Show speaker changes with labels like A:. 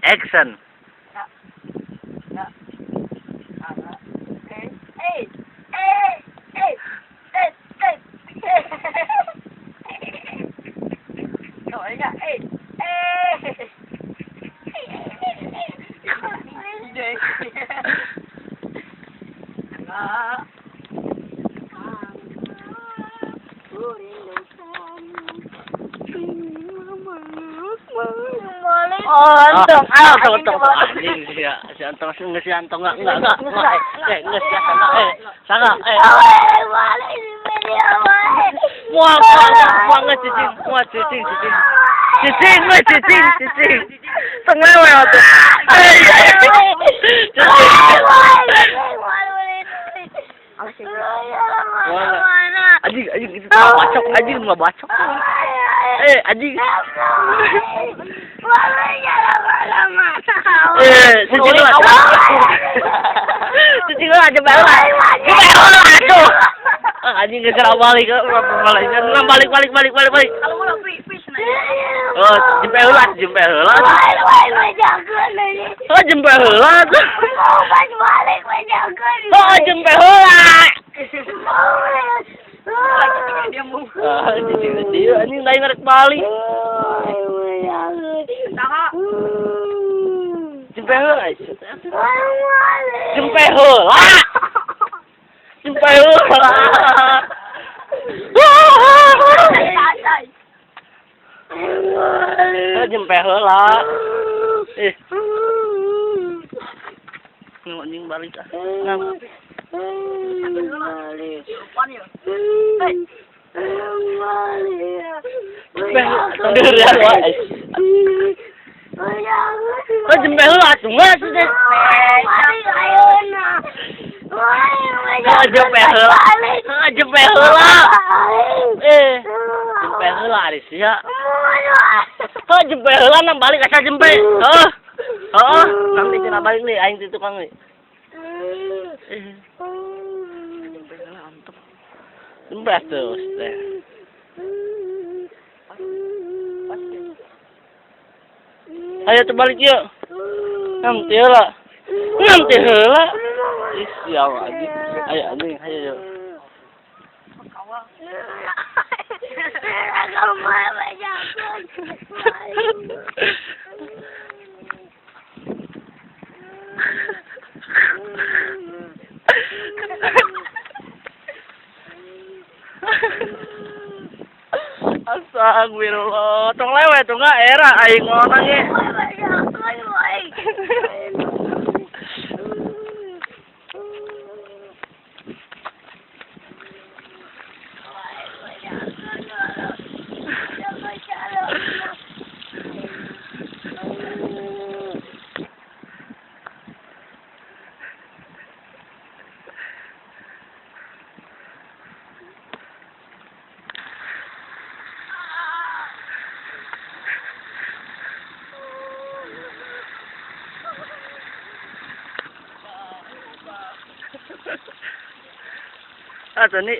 A: Action.
B: Oh, Antong.
A: Ah, tong. Anjing si Antong si Antong enggak. Geus ya sana sana. Muang muang cicing, muang cicing cicing. Cicing we cicing cicing. Tong lewe atuh. Anjing anjing itu bacok, anjing enggak bacok. Anjing. Cicing lah. Cicing lah jempol lah. Jempol lah atuh. Anjing geus balik, balik balik balik balik balik. Oh, jempol lah, jempol lah. Oh, jempol lah. Oh, jempol lah. Anjing lain rek balik. Jempol heula. Jempol heula. Jempol heula. Jempol heula. Anjing balik ah. Ngam. Oh, jempol heula atuh geus teh. Oh, jempol heula. Oh, jempol heula. Jempol heula ari sia. Oh, jempol heula nang balik asa jempe. Heeh. Heeh, nanti cenah balik nih aing ti tukang nih. Jempol heula antep. Jempol terus teh. Ayo tuh balik yuk. Nanti heula. Nanti heula. Ih, sial anjing. Ayo anjing, ayo yuk. Astagfirullah. Tong lewe tong enggak era aing ngomong ge. Ah, Tony.